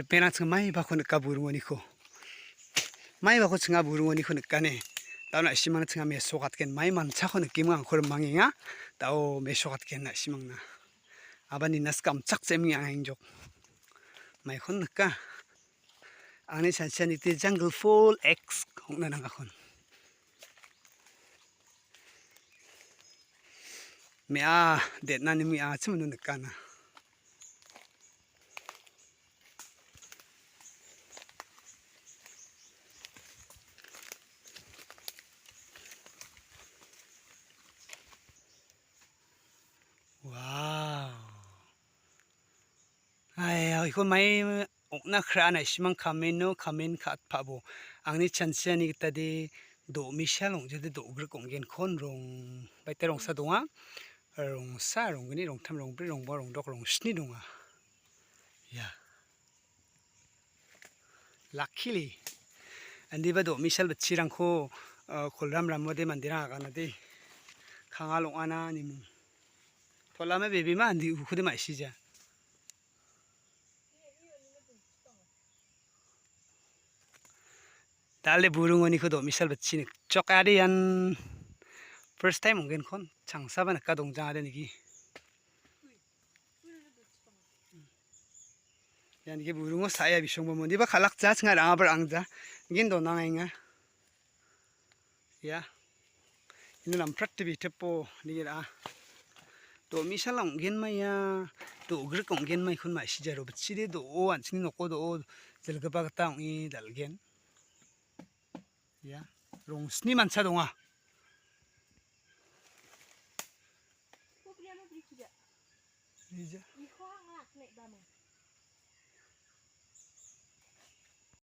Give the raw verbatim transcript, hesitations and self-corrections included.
Penang chinga maibako nika burungoniko. Maibako chinga burungoniko nikane. Dao na·simangna chinga mesokatgen. Mai manchako nikiming angko rimangenga. Dao mesokatgen na·simangna. Abani nas kamchak jeming angengjok. Maikon nika. Angni chanchianite jungle full X ong·na nangakon. Me·a, det·nani me·a chim ino nikana. Wow. Ai, iko mai ong·na kra na·simang kameno kamen ka·atpabo. Angni chanchiani gitade do·mishal ong·jade do·grik ong·genkon rong baita rongsa donga. Rongsa, ronggni, rongtam, rongbri, rongbao, rongdok, rongsni donga. Ia. Luckily. Indiba do·mishal bitchirangko, uh, kolram ramode manderang aganade. Kangal ong·ana nimung. Tolame bebema indi ukode ma·sija. Dal·e burungoniko do·mishal bitchi nikchok ade ian first time ong·genkon changsaba nika dongjang ade nigi. Ian nigi burungo sa·e bisongba mondiba kal·akja chinga ra·angaba ra·angja. Nigin donangenga. Ia. Ino namprate bitepo nigera. Do·mishal ong·genmaia, do·grik ong·genmaikon ma·sijaro. Bitchide do·o, an·chingni noko do·o, jilgipa gita ong·e dal·gen. Ia, rongsni mancha donga. Ija.